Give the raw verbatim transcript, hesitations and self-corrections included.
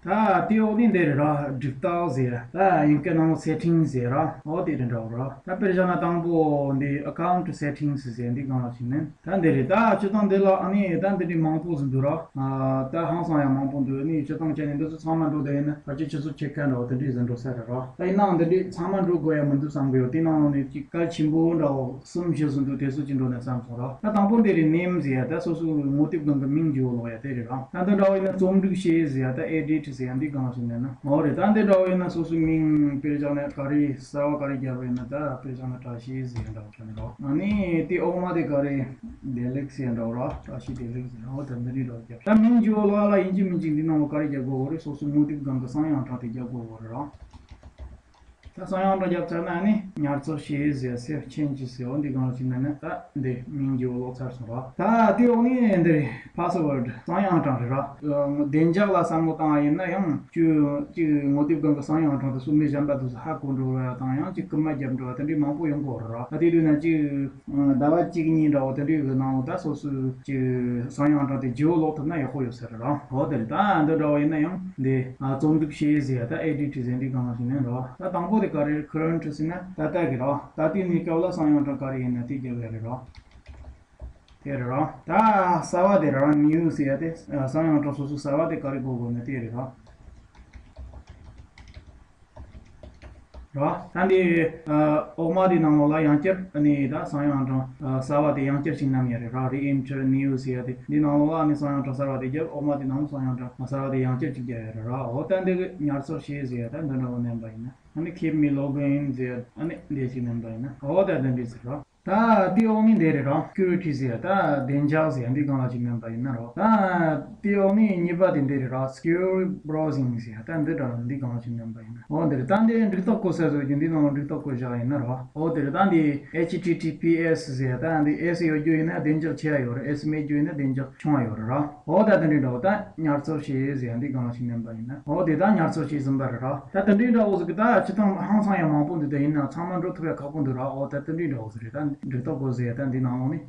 ད་དེའི་འོག་ནས་འདི་རེད་ར། སྒྲིག་རྟགས་ཟེར། ད་ཡིན་གྱི་ནང་སེ་ཊིང་ཟེར་ར། འོ་དེ་རེད་འདྲ་བོ་ར། ད་དཔེར་བཞག་ན་དང་པོ་འདི་ཨ་ཀའུན་ཊི་སེ་ཊིང་ཟེར་འདི་སྒང་ལ་ཕྱིན་ནས། ད་འདི་རེད། ད་སྤྱིར་བཏང་འདི་ལ་ཨ་ནི་ད་འདི་འདྲའི་མང་པོ་ཟིན་འདུག་ར། ཨ་ད་ཧང་སང་ཡང་མང་པོ་འདུག་ཨ་ནི་སྤྱིར་བཏང་བྱས་ནས་འདི་ཚོ་ཚང་མ་འགྲོ་བསྡད་ཡིན་ན་ཕལ་ཆེར་ཆུ་ཚོད་ཕྱེད་ཀ་འདྲ་བོ་དེ་འདྲའི་ཟིན་འགྲོ་ས་རེད་ར། ད་ཡིན་ནའང་འདི་འདྲའི་ཚང་མ་འགྲོ་དགོས་ཡ་མི་འདུག་བསམ་གི་ཡོད། དེ་ནང་ནས་ཅིག་གལ་ཆེན་པོ་འདྲ་བོ་གསུམ་བཞི་ཟིན་འདུག་དེ་ཚོ་ཅིག་འགྲོ་ནས་བསམ་སོང་ར། ད་དང་པོ་འདི་རེད། ནེམ་ཟེར་ཡ། ད་སོ་སོའི་ངོ་དེབ་སྒང་གི་མིང་བརྗེ་བོ་ལོག་ཡ་དེ་རེད་ར། ད་འདི་འདྲ་བོ་ཡིན་ན་རྩོམ་སྒྲིག་བྱེད་ཟེར་ཡ། ད་ཨེ་ཌིཊ་ཟེར་ཡ་འདི་སྒང་ལ་ཕྱིན་ནས་ན། འོ་རེད། ད་འདི་འདྲ་བོ་ཡིན་ན་སོ་སོའི་མིང་དཔེར་བཞག་ན་ག་རེ་གསར་བ་ག་རེ་བརྒྱབ་པ་ཡིན་ན། ད་དཔེར་བཞག་ན་བཀྲ་ཤིས་ཟེར་ཡ་འདྲ་བོ་ཆགས་ནས་རོ། ཨ་ནི་དེ་འོག་མ་དེ་ག་རེ་བདེ་ལེགས་ཟེར་ཡ་འདྲ་བོ་ར། བཀྲ་ཤིས་བདེ་ལེགས་ཟེར་ཡ། འོ་ད་འདི་འདྲའི་འདྲ་བོ་བརྒྱབ། ད་མིང་བརྗེ་བོ་ལོག་ལ་ཡིན་གཅིག་མིན་གཅིག་འདི་ནང་ལ་ག་རེ་རྒྱག་དགོས་བོ་རེད། སོ་སོའི་ངོ་དེབ་སྒང་གི་གསང་ཡང་གྲངས་དེ་རྒྱག་དགོས་བོ་རེད་ར། ད་གསང་ཡང་གྲངས་རྒྱབ་ཚར་ན་ཨ་ནི་ཉར་ཚགས་བྱེད་ཟེར། སེབ་ཆེན་ཇི་ཟེར། འོ་འདི་སྒང་ལ་ཕྱིན་ན་ནི་ད་འདི་མིང་བརྗེ་བོ་ལོག་ཚར་སོང་ར། ད་དེའི་འོག་ནས་འདི་རེད། ཕ་སི་ཝར་ཌི་གསང་ཡང་གྲངས་རེད་ར། བདེ་འཇགས་ལ་བསམ་བློ་བཏང་བ་ཡིན་ན་ཡང་ཅིག་ཅིག་ངོ་དེབ་སྒང་གི་གསང་ཡང་གྲངས་དེ་སུ་མི་གཞན་པ་དེ་ཚོ་ཧ་གོ་འགྲོ་བ་དང་ཡང་ཅིག་རྐུན་མ་བརྒྱབ་འགྲོ་བ་དེ་འདྲའི་མང་པོ་ཡོང་གི་ཡོད་རེད་ར། ད་དེ་དུས་ན་ཅིག་ཟླ་བ་གཅིག་གཉིས་འདྲ་བོ་དེ་འདྲའི་གི་ནང་ལ་ད་སོ་སོའི་ཅིག་གསང་ཡང་གྲངས་དེ་བརྗེ་བོ་ལོག་ཐུབ་ན་ཡག་པོ་ཡོད་ས་རེད་ར། འོ་དེ་རེད། ད་འདི་འདྲ་བོ་ཡིན་ན་ཡང་འདི་ཨ་རྩོམ་སྒྲིག་བྱེད་ཟེར་ཡ། ད་ཨེ་ཌིཊ་ཟེར་འདི་སྒང་ལ་ཕྱིན་ནས་ར། ད་དང་པོ་དེ་ག་རེ་རེད། ཁ་རེན་ཊི་ཟེར་ན་ད་ལྟ་གི་ར། ད་ལྟའི་གནས་སྐབས་ལ་གསང་ཡང་གྲངས་ག་རེ་ཡིན་ན་དེ་རྒྱབ་ཡ་རེད་ར། དེ་རེད་ར། ད་གསར་བ་དེ་ར། ནིའུ་ཟེར་ཡ་དེ་གསང་ཡང་གྲངས་སོ་སོ་གསར་བ་དེ་ག་རེ་དགོས་དགོས་ན་དེ་རེད་ར། ར། ད་འདི་ཨ་འོག་མ་དེ་ནང་ལོགས་ལ་ཡང་བསྐྱར་ཨ་ནི་ད་གསང་ཡང་གྲངས་ཨ་གསར་བ་དེ་ཡང་བསྐྱར་ཞིག་བསྣམས་ཡ་རེད་ར། རི་ཨེན་ཊར་ནིའུ་ཟེར་ཡ་དེ། འདི་ནང་ལོགས་ལ་ཨ་ནི་གསང་ཡང་གྲངས་གསར་བ་དེ་བརྒྱབ། འོག་མ་དེ་ནང་ལ་གསང་ཡང་གྲངས་གསར་བ་དེ་ཡང་བསྐྱར་ཅིག་བརྒྱབ་ཡ་རེད་ར། འོ་ད་འདི་གི་ཉར་ཚགས་བྱེད་ཟེར་ཡ་ད་འདི་འདྲ་བོ་མནན་པ་ཡིན་ན། ཨ་ནི་ཁིབ་མི་ལོག་ཨིན་ཟེར་ཡ་ཨ་ནི་འདི་ཅིག་མནན་པ་ཡིན་ན། འོ་ད་འདི་འདྲ་ཟེར་ར། ད་དེའི་འོག་ནས་འདི་རེད་ར། སི་ཀུ་རི་ཊི་ཟེར་ཡ། ད་བདེ་འཇགས་ཟེར་ཡ་འདི་སྒང་ལ་ཅིག་མནན་པ་ཡིན་ན་རོ། ད་དེའི་འོག་ནས་གཉིས་པ་དེ་འདི་རེད་ར། སི་ཀུར་བྷ་རའོ་ཟིང་ཟེར་ཡ། ད་འདི་འདྲ་འདི་སྒང་ལ་ཅིག་མནན་པ་ཡིན་ན། འོ་འདི་རེད། ད་འདི་འགྲིག་ཐག་གོ་ས་བཟོ་རྒྱུ་འདི་ནང་ལ་འགྲིག་ཐག་གོ་བཞག་ཡིན་ན་རོ། འོ་འདི་རེད། ད་འདི་ཨེཆ་ཊི་ཊི་པི་ཨེས་ཟེར་ཡ། ད་འདི་ཨེས་ཡོད་རྒྱུ་ཡིན་ན་བདེ་འཇགས་ཆེ་ཡ་ཡོད་རེད། ཨེས་མེད་རྒྱུ་ཡིན་ན་བདེ་འཇགས་ཆུང་ཡ་ཡོད་རེད་ར། འོ་ད་དེ་འདྲའི་འདྲ་བོ། ད་ཉར་ཚགས་བྱེད་ཟེར་ཡ་འདི་སྒང་ལ་ཅིག་མནན་པ་ཡིན་ན། འོ་དེ་ད་ཉར་ཚགས་བྱས་ཟིན་པ་རེད་ར། ད་དེ་འདྲའི་འདྲ་བོ་ཟིག་གི་ད་སྤྱིར་བཏང་ཧང་སང་ཡ་མང་པོ་འདུག་ད་ཡིན་ན་ཚང་མ་འགྲོ་ཐུབ་ཡ་ཁག་པོ་འདུག་ར། འོ་ད་དེ་འདྲའི་འདྲ་བོ་ཟིག་རེད། ད་འགྲིག་ཐག་གོ་ཟེར་ཡ་ད་འདི་ནང་ལོགས་ནས།